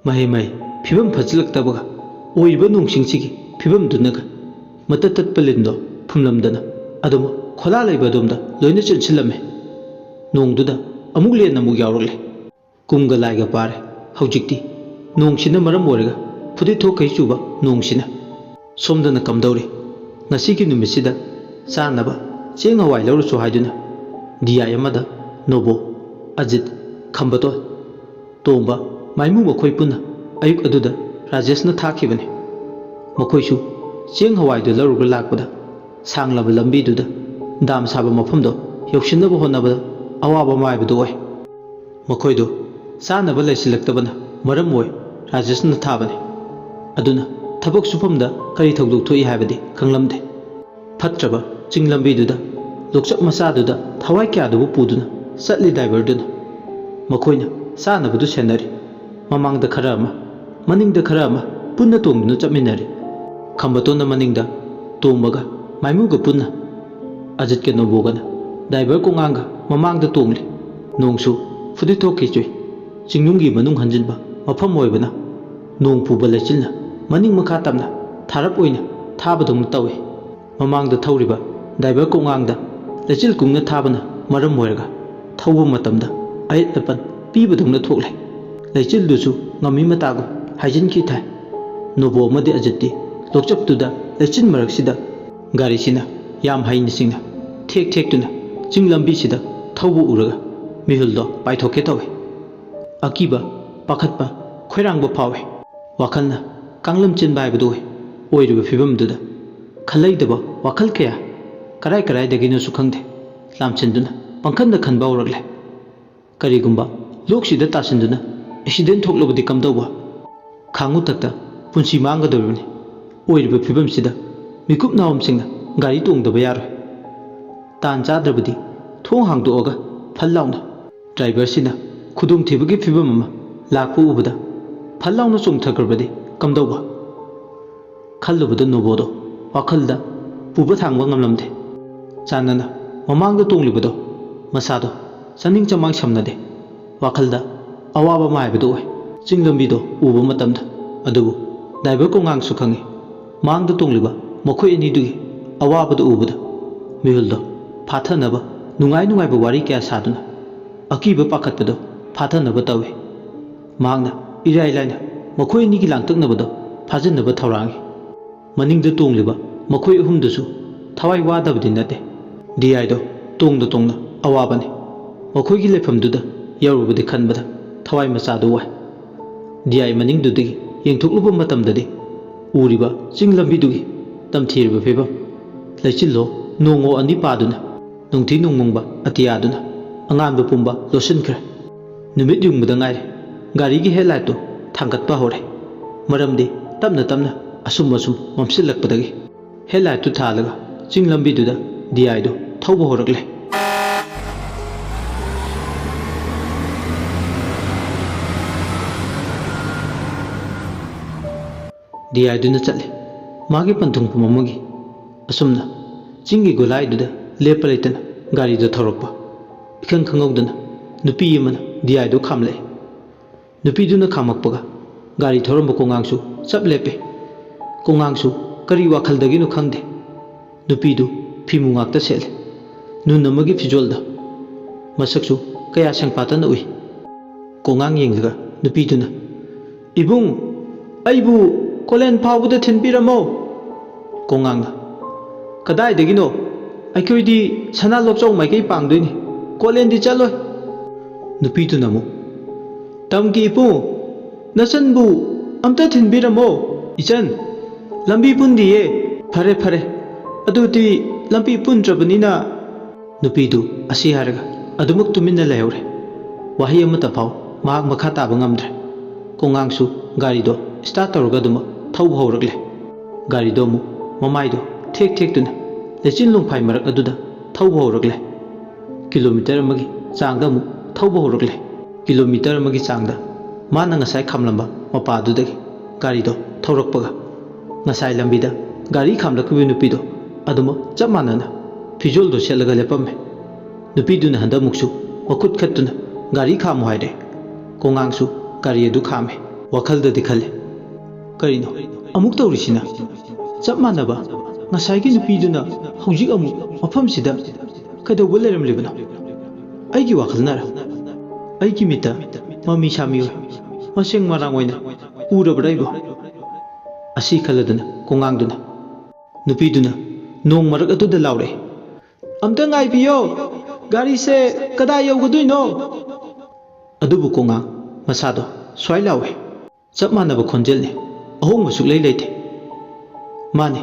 ꯃꯍꯩ ꯃꯍꯩ, ꯐꯤꯕꯝ ꯐꯠꯆꯤꯜꯂꯛꯇꯕꯒ ꯑꯣꯏꯔꯤꯕ ꯅꯣꯡꯁꯤꯡꯁꯤꯒꯤ ꯐꯤꯕꯝꯗꯨꯅꯒ ꯃꯇꯠ ꯇꯠꯄ ꯂꯤꯟꯗꯣ ꯐꯨꯝꯂꯝꯗꯅ ꯑꯗꯨꯝ ꯈꯣꯂꯥ ꯂꯩꯕ ꯑꯗꯣꯝꯗ ꯂꯣꯏꯅ ꯆꯦꯟꯁꯤꯜꯂꯝꯃꯦ꯫ ꯅꯣꯡꯗꯨꯗ ꯑꯃꯨꯛ ꯂꯦꯟ ꯑꯃꯨꯛ ꯌꯥꯎꯔꯛꯂꯦ꯫ ꯀꯨꯝꯒ ꯂꯥꯏꯒ ꯄꯥꯔꯦ꯫ ꯍꯧꯖꯤꯛꯇꯤ ꯅꯣꯡꯁꯤꯅ ꯃꯔꯝ ꯑꯣꯏꯔꯒ ꯐꯨꯗꯤꯠ ꯊꯣꯛꯈꯩ ꯆꯨꯕ ꯅꯣꯡꯁꯤꯅ꯫ ꯁꯣꯝꯗꯅ ꯀꯝꯗꯧꯔꯤ? ꯉꯁꯤꯒꯤ ꯅꯨꯃꯤꯠꯁꯤꯗ ꯆꯥꯅꯕ ꯆꯦꯡ ꯍꯋꯥꯏ ꯂꯧꯔꯨꯆꯣ ꯍꯥꯏꯗꯨꯅ ꯗꯤ ꯑꯥꯏ ꯑꯃꯗ ꯅꯣꯕꯣ, ꯑꯖꯤꯠ, ꯈꯝꯕꯇꯣꯟ, ꯇꯣꯝꯕ, ꯃꯥꯏꯃꯨ ꯃꯈꯣꯏ ꯄꯨꯟꯅ ꯑꯌꯨꯛ ꯑꯗꯨꯗ ꯔꯥꯖꯦꯁꯅ ꯊꯥꯈꯤꯕꯅꯤ꯫ ꯃꯈꯣꯏꯁꯨ ꯆꯦꯡ ꯍꯋꯥꯏꯗꯨ ꯂꯧꯔꯨꯕ ꯂꯥꯛꯄꯗ ꯁꯥꯡꯂꯕ ꯂꯝꯕꯤꯗꯨꯗ ꯗꯥꯝ ꯁꯥꯕ ꯃꯐꯝꯗꯣ ꯌꯧꯁꯤꯟꯅꯕ ꯍꯣꯠꯅꯕꯗ ꯑꯋꯥꯕ ꯑꯃ ꯍꯥꯏꯕꯗꯨ ꯑꯣꯏ꯫ ꯃꯈꯣꯏꯗꯨ ꯆꯥꯅꯕ ꯂꯩꯁꯤꯜꯂꯛꯇꯕꯅ ꯃꯔꯝ ꯑꯣꯏ ꯔꯥꯖꯦꯁꯅ ꯊꯥꯕꯅꯤ꯫ ꯑꯗꯨꯅ ꯊꯕꯛ ꯁꯨꯐꯝꯗ ꯀꯔꯤ ꯊꯧꯗꯣꯛ ꯊꯣꯛꯏ ꯍꯥꯏꯕꯗꯤ ꯈꯪꯂꯝꯗꯦ꯫ ꯐꯠꯇ꯭ꯔꯕ ꯆꯤꯡ ꯂꯝꯕꯤꯗꯨꯗ ꯂꯣꯛꯆꯞ ꯃꯆꯥꯗꯨꯗ ꯊꯋꯥꯏ ꯀꯌꯥꯗꯨꯕꯨ ꯄꯨꯗꯨꯅ ꯆꯠꯂꯤ ꯗ꯭ꯔꯥꯏꯚꯔꯗꯨꯅ꯫ ꯃꯈꯣꯏꯅ ꯆꯥꯅꯕꯗꯨ ꯁꯦꯟꯅꯔꯤ꯫ ꯃꯃꯥꯡꯗ ꯈꯔ ꯑꯃ, ꯃꯅꯤꯡꯗ ꯈꯔ ꯑꯃ, ꯄꯨꯟꯅ ꯇꯣꯡꯗꯨꯅ ꯆꯠꯃꯤꯟꯅꯔꯤ꯫ ꯈꯝꯕꯇꯣꯟꯅ ꯃꯅꯤꯡꯗ ꯇꯣꯡꯕꯒ ꯃꯥꯏꯃꯨꯒ ꯄꯨꯟꯅ ꯑꯖꯤꯠꯀ ꯅꯣꯕꯣꯒꯅ ꯗ꯭ꯔꯥꯏꯚꯔ ꯀꯣꯛꯉꯥꯡꯒ ꯃꯃꯥꯡꯗ ꯇꯣꯡꯂꯤ꯫ ꯅꯣꯡꯁꯨ ꯐꯨꯗꯤꯠ ꯊꯣꯛꯈꯤ ꯆꯨꯏ꯫ ꯆꯤꯡꯅꯨꯡꯒꯤ ꯃꯅꯨꯡ ꯍꯟꯖꯤꯟꯕ ꯃꯐꯝ ꯑꯣꯏꯕꯅ ꯅꯣꯡ ꯄꯨꯕ ꯂꯩꯆꯤꯜꯅ ꯃꯅꯤꯡ ꯃꯈꯥ ꯇꯝꯅ ꯊꯥꯔꯞ ꯑꯣꯏꯅ ꯊꯥꯕꯗꯧꯅ ꯇꯧꯏ꯫ ꯃꯃꯥꯡꯗ ꯊꯧꯔꯤꯕ ꯗ꯭ꯔꯥꯏꯚꯔ ꯀꯣꯛꯉꯥꯡꯗ ꯂꯩꯆꯤꯜ ꯀꯨꯡꯅ ꯊꯥꯕꯅ ꯃꯔꯝ ꯑꯣꯏꯔꯒ ꯊꯧꯕ ꯃꯇꯝꯗ ꯑꯌꯦꯠ ꯑꯄꯟ ꯄꯤꯕꯗꯧꯅ ꯊꯣꯛꯂꯦ꯫ ꯂꯩꯆꯤꯜꯗꯨꯁꯨ ꯉꯝꯃꯤ ꯃꯇꯥꯒꯨꯝ ꯍꯥꯏꯖꯤꯟꯈꯤ ꯊꯥꯏ꯫ ꯅꯣꯕꯣ ꯑꯃꯗꯤ ꯑꯖꯤꯠꯇꯤ ꯂꯣꯛꯆꯞꯇꯨꯗ ꯂꯩꯆꯤꯜ ꯃꯔꯛꯁꯤꯗ ꯒꯥꯔꯤꯁꯤꯅ ꯌꯥꯝ ꯍꯩꯅ ꯁꯤꯡꯅ ꯊꯦꯛ ꯊꯦꯛꯇꯨꯅ ꯆꯤꯡ ꯂꯝꯕꯤꯁꯤꯗ ꯊꯧꯕ ꯎꯔꯒ ꯃꯤꯍꯨꯜꯗꯣ ꯄꯥꯏꯊꯣꯛꯀꯦ ꯇꯧꯏ꯫ ꯑꯀꯤꯕ, ꯄꯥꯈꯠꯄ, ꯈꯣꯏꯔꯥꯡꯕ ꯐꯥꯎꯏ꯫ ꯋꯥꯈꯜꯅ ꯀꯥꯡꯂꯝ ꯆꯦꯟꯕ ꯍꯥꯏꯕꯗꯨ ꯑꯣꯏ꯫ ꯑꯣꯏꯔꯤꯕ ꯐꯤꯕꯝꯗꯨꯗ ꯈꯜꯂꯩꯗꯕ ꯋꯥꯈꯜ ꯀꯌꯥ ꯀꯔꯥꯏ ꯀꯔꯥꯏꯗꯒꯤꯅꯣꯁꯨ ꯈꯪꯗꯦ ꯂꯥꯝꯁꯤꯟꯗꯨꯅ ꯄꯪꯈꯟꯗ ꯈꯟꯕ ꯍꯧꯔꯛꯂꯦ꯫ ꯀꯔꯤꯒꯨꯝꯕ ꯂꯣꯛꯁꯤꯗ ꯇꯥꯁꯤꯟꯗꯨꯅ ꯑꯦꯛꯁꯤꯗꯦꯟ ꯊꯣꯛꯂꯕꯗꯤ ꯀꯝꯗꯧꯕ? ꯈꯥꯡꯉꯨꯊꯛꯇ ꯄꯨꯟꯁꯤ ꯃꯥꯡꯒꯗꯧꯔꯤꯕꯅꯤ꯫ ꯑꯣꯏꯔꯤꯕ ꯐꯤꯕꯝꯁꯤꯗ ꯃꯤꯀꯨꯞ ꯅꯥꯍꯨꯝꯁꯤꯡꯅ ꯒꯥꯔꯤ ꯇꯣꯡꯗꯕ ꯌꯥꯔꯣꯏ꯫ ꯇꯥꯟ ꯆꯥꯗ꯭ꯔꯕꯗꯤ ꯊꯣꯡ ꯍꯥꯡꯗꯣꯛꯑꯒ ꯐꯠ ꯂꯥꯎꯅ ꯗ꯭ꯔꯥꯏꯚꯔꯁꯤꯅ ꯈꯨꯗꯣꯡꯊꯤꯕꯒꯤ ꯐꯤꯕꯝ ꯑꯃ ꯂꯥꯛꯄ ꯎꯕꯗ ꯐꯠ ꯂꯥꯎꯅ ꯆꯣꯡꯊꯈ꯭ꯔꯕꯗꯤ ꯀꯝꯗꯧꯕ? ꯈꯜꯂꯨꯕꯗ ꯅꯣꯕꯣꯗꯣ ꯋꯥꯈꯜꯗ ꯄꯨꯕ ꯊꯥꯡꯕ ꯉꯝꯂꯝꯗꯦ꯫ ꯆꯥꯟꯅꯅ ꯃꯃꯥꯡꯗ ꯇꯣꯡꯂꯤꯕꯗꯣ ꯃꯁꯥꯗꯣ ꯆꯥꯅꯤꯡ ꯆꯃꯥꯡ ꯁꯝꯅꯗꯦ꯫ ꯋꯥꯈꯜꯗ ꯑꯋꯥꯕ ꯑꯃ ꯍꯥꯏꯕꯗꯨ ꯑꯣꯏ꯫ ꯆꯤꯡ ꯂꯝꯕꯤꯗꯣ ꯎꯕ ꯃꯇꯝꯗ꯫ ꯑꯗꯨꯕꯨ ꯗ꯭ꯔꯥꯏꯚꯔ ꯀꯣꯡꯉꯥꯡꯁꯨ ꯈꯪꯏ꯫ ꯃꯥꯡꯗ ꯇꯣꯡꯂꯤꯕ ꯃꯈꯣꯏ ꯑꯅꯤꯗꯨꯒꯤ ꯑꯋꯥꯕꯗꯨ ꯎꯕꯗ ꯃꯤꯍꯨꯜꯗꯣ ꯐꯥꯊꯅꯕ ꯅꯨꯡꯉꯥꯏ ꯅꯨꯡꯉꯥꯏꯕ ꯋꯥꯔꯤ ꯀꯌꯥ ꯁꯥꯗꯨꯅ ꯑꯀꯤꯕ ꯄꯥꯈꯠꯄꯗꯣ ꯐꯥꯊꯅꯕ ꯇꯧꯏ꯫ ꯃꯍꯥꯛꯅ ꯏꯔꯥꯏ ꯂꯥꯏꯅ ꯃꯈꯣꯏ ꯑꯅꯤꯒꯤ ꯂꯥꯡꯇꯛꯅꯕꯗꯣ ꯐꯥꯖꯤꯟꯅꯕ ꯊꯧꯔꯥꯡꯏ꯫ ꯃꯅꯤꯡꯗ ꯇꯣꯡꯂꯤꯕ ꯃꯈꯣꯏ ꯑꯍꯨꯝꯗꯨꯁꯨ ꯊꯋꯥꯏ ꯋꯥꯗꯕꯗꯤ ꯅꯠꯇꯦ꯫ ꯗꯤ ꯑꯥꯏꯗꯣ ꯇꯣꯡꯅ ꯇꯣꯡꯅ ꯑꯋꯥꯕꯅꯤ꯫ ꯃꯈꯣꯏꯒꯤ ꯂꯩꯐꯝꯗꯨꯗ ꯌꯧꯔꯨꯕꯗꯤ ꯈꯟꯕꯗ ꯊꯋꯥꯏ ꯃꯆꯥꯗꯨ ꯋꯥꯏ꯫ ꯗꯤ ꯑꯥꯏ ꯃꯅꯤꯡꯗꯨꯗꯒꯤ ꯌꯦꯡꯊꯣꯛꯂꯨꯕ ꯃꯇꯝꯗꯗꯤ ꯎꯔꯤꯕ ꯆꯤꯡ ꯂꯝꯕꯤꯗꯨꯒꯤ ꯇꯝꯊꯤꯔꯕ ꯐꯤꯕꯝ, ꯂꯩꯆꯤꯜꯂꯣ ꯅꯣꯡꯉꯣ ꯑꯅꯤ ꯄꯥꯗꯨꯅ ꯅꯨꯡꯊꯤ ꯅꯣꯡꯃꯪꯕ ꯑꯇꯤꯌꯥꯗꯨꯅ ꯑꯉꯥꯟꯕ ꯄꯨꯝꯕ ꯂꯣꯠꯁꯤꯟꯈ꯭ꯔꯦ꯫ ꯅꯨꯃꯤꯠ ꯌꯨꯡꯕꯗ ꯉꯥꯏꯔꯦ꯫ ꯒꯥꯔꯤꯒꯤ ꯍꯦꯗꯂꯥꯏꯠꯇꯨ ꯊꯥꯡꯒꯠꯄ ꯍꯧꯔꯦ꯫ ꯃꯔꯝꯗꯤ ꯇꯞꯅ ꯇꯞꯅ ꯑꯁꯨꯝ ꯑꯁꯨꯝ ꯃꯝꯁꯤꯜꯂꯛꯄꯗꯒꯤ꯫ ꯍꯦꯗꯂꯥꯏꯠꯇꯨ ꯊꯥꯜꯂꯒ ꯆꯤꯡ ꯂꯝꯕꯤꯗꯨꯗ ꯗꯤ ꯑꯥꯏꯗꯨ ꯊꯧꯕ ꯍꯧꯔꯛꯂꯦ꯫ ꯗꯤꯌꯥꯏꯗꯨꯅ ꯆꯠꯂꯦ꯫ ꯃꯥꯒꯤ ꯄꯟꯊꯨꯡꯐꯝ ꯑꯃꯒꯤ꯫ ꯑꯁꯨꯝꯅ ꯆꯤꯡꯒꯤ ꯒꯣꯂꯥꯏꯗꯨꯗ ꯂꯦꯞꯄ ꯂꯩꯇꯅ ꯒꯥꯔꯤꯗꯣ ꯊꯧꯔꯛꯄ꯫ ꯏꯈꯪ ꯈꯪꯍꯧꯗꯅ ꯅꯨꯄꯤ ꯑꯃꯅ ꯗꯤꯌꯥꯏꯗꯨ ꯈꯥꯝꯂꯛꯑꯦ꯫ ꯅꯨꯄꯤꯗꯨꯅ ꯈꯥꯝꯃꯛꯄꯒ ꯒꯥꯔꯤ ꯊꯧꯔꯝꯕ ꯀꯣꯉꯥꯡꯁꯨ ꯆꯞ ꯂꯦꯞꯄꯦ꯫ ꯀꯣꯉꯥꯡꯁꯨ ꯀꯔꯤ ꯋꯥꯈꯜꯗꯒꯤꯅꯣ ꯈꯪꯗꯦ, ꯅꯨꯄꯤꯗꯨ ꯐꯤꯃꯨ ꯉꯥꯛꯇ ꯁꯦꯠꯂꯦ꯫ ꯅꯨꯟ ꯑꯃꯒꯤ ꯐꯤꯖꯣꯜꯗ꯫ ꯃꯁꯛꯁꯨ ꯀꯌꯥ ꯁꯦꯡꯄꯥꯠꯇꯅ ꯎꯏ꯫ ꯀꯣꯉꯥꯡ ꯌꯦꯡꯂꯒ ꯅꯨꯄꯤꯗꯨꯅ, "ꯏꯕꯨꯡ, ꯑꯩꯕꯨ ꯀꯣꯂꯦꯟ ꯐꯥꯎꯕꯗ ꯊꯤꯟꯕꯤꯔꯝꯃꯣ꯫" ꯀꯣꯉꯥꯡꯅ, "ꯀꯗꯥꯏꯗꯒꯤꯅꯣ? ꯑꯩꯈꯣꯏꯗꯤ ꯁꯅꯥ ꯂꯣꯛꯆꯧ ꯃꯥꯏꯀꯩ ꯄꯥꯡꯗꯣꯏꯅꯤ, ꯀꯣꯂꯦꯟꯗꯤ ꯆꯠꯂꯣꯏ꯫" ꯅꯨꯄꯤꯗꯨꯅ ꯑꯃꯨꯛ, "ꯇꯝꯒꯤ ꯏꯄꯨ, ꯅꯆꯟꯕꯨ ꯑꯝꯇ ꯊꯤꯟꯕꯤꯔꯝꯃꯣ꯫" "ꯏꯆꯟ, ꯂꯝꯕꯤ ꯄꯨꯟꯗꯤꯌꯦ꯫" "ꯐꯔꯦ, ꯐꯔꯦ, ꯑꯗꯨꯗꯤ ꯂꯝꯕꯤ ꯄꯨꯟꯗ꯭ꯔꯕꯅꯤꯅ꯫" ꯅꯨꯄꯤꯗꯨ ꯑꯁꯤ ꯍꯥꯏꯔꯒ ꯑꯗꯨꯃꯛ ꯇꯨꯃꯤꯟꯅ ꯂꯩꯍꯧꯔꯦ꯫ ꯋꯥꯍꯩ ꯑꯃꯠꯇ ꯐꯥꯎ ꯃꯍꯥꯛ ꯃꯈꯥ ꯇꯥꯕ ꯉꯝꯗ꯭ꯔꯦ꯫ ꯀꯣꯉꯥꯡꯁꯨ ꯒꯥꯔꯤꯗꯣ ꯁ꯭ꯇꯥꯔꯠ ꯇꯧꯔꯒ ꯑꯗꯨꯃꯛ ꯊꯧꯕ ꯍꯧꯔꯛꯂꯦ꯫ ꯒꯥꯔꯤꯗꯣ ꯑꯃꯨꯛ ꯃꯃꯥꯏꯗꯣ ꯊꯦꯛ ꯊꯦꯛꯇꯨꯅ ꯂꯩꯆꯤꯟ ꯂꯣꯡꯐꯥꯏ ꯃꯔꯛ ꯑꯗꯨꯗ ꯊꯧꯕ ꯍꯧꯔꯛꯂꯦ꯫ ꯀꯤꯂꯣꯃꯤꯇꯔ ꯑꯃꯒꯤ ꯆꯥꯡꯗ ꯑꯃꯨꯛ ꯊꯧꯕ ꯍꯧꯔꯛꯂꯦ꯫ ꯀꯤꯂꯣꯃꯤꯇꯔ ꯑꯃꯒꯤ ꯆꯥꯡꯗ ꯃꯥꯅ ꯉꯁꯥꯏ ꯈꯥꯝꯂꯝꯕ ꯃꯄꯥꯗꯨꯗꯒꯤ ꯒꯥꯔꯤꯗꯣ ꯊꯧꯔꯛꯄꯒ, ꯉꯁꯥꯏ ꯂꯝꯕꯤꯗ ꯒꯥꯔꯤ ꯈꯥꯝꯂꯛꯈꯤꯕ ꯅꯨꯄꯤꯗꯣ ꯑꯗꯨꯃꯛ ꯆꯞ ꯃꯥꯟꯅꯅ ꯐꯤꯖꯣꯜꯗꯣ ꯁꯦꯠꯂꯒ ꯂꯦꯞꯄꯝꯃꯦ꯫ ꯅꯨꯄꯤꯗꯨꯅ ꯍꯟꯗꯛꯃꯨꯛꯁꯨ ꯃꯈꯨꯠ ꯈꯠꯇꯨꯅ ꯒꯥꯔꯤ ꯈꯥꯝꯃꯨ ꯍꯥꯏꯔꯦ꯫ ꯀꯣꯉꯥꯡꯁꯨ ꯒꯥꯔꯤ ꯑꯗꯨ ꯈꯥꯝꯃꯦ꯫ ꯋꯥꯈꯜꯗꯗꯤ ꯈꯜꯂꯦ, "ꯀꯔꯤꯅꯣ ꯑꯃꯨꯛ ꯇꯧꯔꯤꯁꯤꯅ? ꯆꯞ ꯃꯥꯟꯅꯕ ꯉꯁꯥꯏꯒꯤ ꯅꯨꯄꯤꯗꯨꯅ ꯍꯧꯖꯤꯛ ꯑꯃꯨꯛ ꯃꯐꯝꯁꯤꯗ ꯀꯩꯗꯧꯕ ꯂꯩꯔꯝꯂꯤꯕꯅꯣ? ꯑꯩꯒꯤ ꯋꯥꯈꯜꯅꯔ? ꯑꯩꯒꯤ ꯃꯤꯠꯇ ꯃꯃꯤ ꯁꯥꯃꯤ ꯑꯣꯏ꯫ ꯃꯁꯦꯡ ꯃꯔꯥꯡ ꯑꯣꯏꯅ ꯎꯔꯕ꯭ꯔꯥ ꯑꯩꯕꯨ?" ꯑꯁꯤ ꯈꯜꯂꯗꯨꯅ ꯀꯣꯉꯥꯡꯗꯨꯅ, ꯅꯨꯄꯤꯗꯨꯅ ꯅꯣꯡ ꯃꯔꯛ ꯑꯗꯨꯗ ꯂꯥꯎꯔꯛꯏ, "ꯑꯝꯇ ꯉꯥꯏꯕꯤꯌꯣ, ꯒꯥꯔꯤꯁꯦ ꯀꯗꯥꯏ ꯌꯧꯒꯗꯣꯏꯅꯣ?" ꯑꯗꯨꯕꯨ ꯀꯣꯉꯥꯡ ꯃꯁꯥꯗꯣ ꯁ꯭ꯋꯥꯏ ꯂꯥꯎꯏ꯫ ꯆꯞ ꯃꯥꯟꯅꯕ ꯈꯣꯟꯖꯦꯜꯅꯤ, ꯑꯍꯣꯡꯕ ꯁꯨꯛꯂꯩ ꯂꯩꯇꯦ꯫ ꯃꯥꯅꯤ,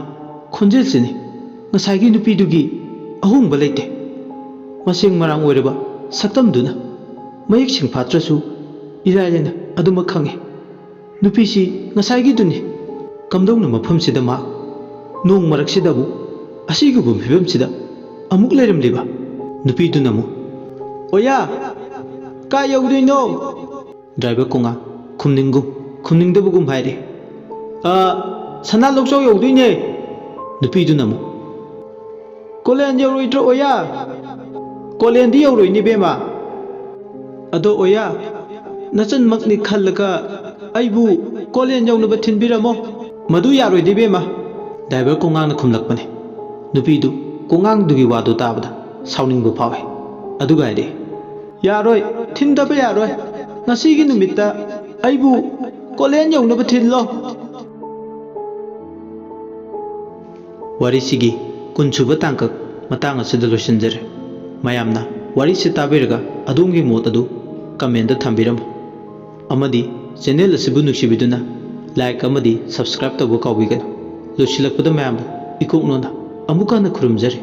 ꯈꯣꯟꯖꯦꯜꯁꯤꯅꯤ ꯉꯁꯥꯏꯒꯤ ꯅꯨꯄꯤꯗꯨꯒꯤ ꯑꯍꯣꯡꯕ ꯂꯩꯇꯦ꯫ ꯃꯁꯦꯡ ꯃꯔꯥꯡ ꯑꯣꯏꯔꯕ ꯁꯛꯇꯝꯗꯨꯅ ꯃꯌꯦꯛ ꯁꯦꯡꯐꯥꯠꯇ꯭ꯔꯁꯨ ꯏꯔꯥꯏ ꯂꯥꯏꯅ ꯑꯗꯨꯃꯛ ꯈꯪꯉꯤ꯫ ꯅꯨꯄꯤꯁꯤ ꯉꯁꯥꯏꯒꯤꯗꯨꯅꯤ꯫ ꯀꯝꯗꯧꯅ ꯃꯐꯝꯁꯤꯗ ꯃꯍꯥꯛ ꯅꯣꯡ ꯃꯔꯛꯁꯤꯗ ꯑꯃꯨꯛ ꯑꯁꯤꯒꯨꯝꯕ ꯐꯤꯕꯝꯁꯤꯗ ꯑꯃꯨꯛ ꯂꯩꯔꯝꯂꯤꯕ? ꯅꯨꯄꯤꯗꯨꯅ ꯑꯃꯨꯛ, "ꯑꯣꯌꯥ, ꯀꯥꯏ ꯌꯧꯗꯣꯏꯅꯣ?" ꯗ꯭ꯔꯥꯏꯚꯔ ꯀꯣꯉꯥ ꯈꯨꯝꯅꯤꯡꯒꯨꯝ ꯈꯨꯝꯅꯤꯡꯗꯕꯒꯨꯝ ꯍꯥꯏꯔꯤ, "ꯑ, ꯁꯅꯥ ꯂꯣꯛꯆꯥꯎ ꯌꯧꯗꯣꯏꯅꯦ"꯫ ꯅꯨꯄꯤꯗꯨꯅ ꯑꯃꯨꯛ, "ꯀꯣꯂꯦꯟ ꯌꯧꯔꯣꯏꯗ꯭ꯔꯣ ꯑꯣꯌꯥ?" "ꯀꯣꯂꯦꯟꯗꯤ ꯌꯧꯔꯣꯏꯅꯦ ꯏꯕꯦꯝꯃ꯫ ꯑꯗꯣ ꯑꯣꯌꯥ, ꯅꯆꯟꯃꯛꯅꯤ ꯈꯜꯂꯒ ꯑꯩꯕꯨ ꯀꯣꯂꯦꯟ ꯌꯧꯅꯕ ꯊꯤꯟꯕꯤꯔꯝꯃꯣ"꯫ "ꯃꯗꯨ ꯌꯥꯔꯣꯏꯗ ꯏꯕꯦꯝꯃ"꯫ ꯗ꯭ꯔꯥꯏꯚꯔ ꯀꯣꯉꯥꯡꯅ ꯈꯨꯝꯂꯛꯄꯅꯤ꯫ ꯅꯨꯄꯤꯗꯨ ꯀꯣꯉꯥꯡꯗꯨꯒꯤ ꯋꯥꯗꯨ ꯇꯥꯕꯗ ꯁꯥꯎꯅꯤꯡꯕ ꯐꯥꯎꯏ꯫ ꯑꯗꯨꯒ ꯍꯥꯏꯔꯛꯏ, "ꯌꯥꯔꯣꯏ, ꯊꯤꯟꯗꯕ ꯌꯥꯔꯣꯏ꯫ ꯉꯁꯤꯒꯤ ꯅꯨꯃꯤꯠꯇ ꯑꯩꯕꯨ ꯀꯣꯂꯦꯟ ꯌꯧꯅꯕ ꯊꯤꯜꯂꯣ"꯫ ꯋꯥꯔꯤꯁꯤꯒꯤ ꯀꯨꯟꯁꯨꯕ ꯇꯥꯡꯀꯛ ꯃꯇꯥꯡ ꯑꯁꯤꯗ ꯂꯣꯏꯁꯤꯟꯖꯔꯦ꯫ ꯃꯌꯥꯝꯅ ꯋꯥꯔꯤꯁꯤ ꯇꯥꯕꯤꯔꯒ ꯑꯗꯣꯝꯒꯤ ꯃꯣꯠ ꯑꯗꯨ comment ꯊꯝꯕꯤꯔꯝꯃꯨ꯫ ꯑꯃꯗꯤ channel ꯑꯁꯤꯕꯨ ꯅꯨꯡꯁꯤꯕꯤꯗꯨꯅ like ꯑꯃꯗꯤ subscribe ꯇꯧꯕ ꯀꯥꯎꯕꯤꯒꯅꯨ꯫ ꯂꯣꯏꯁꯤꯜꯂꯛꯄꯗ ꯃꯌꯥꯝꯕꯨ ꯏꯀꯣꯛ ꯅꯣꯟꯅ ꯑꯃꯨꯛ ꯍꯟꯅ ꯈꯨꯔꯨꯝꯖꯔꯤ꯫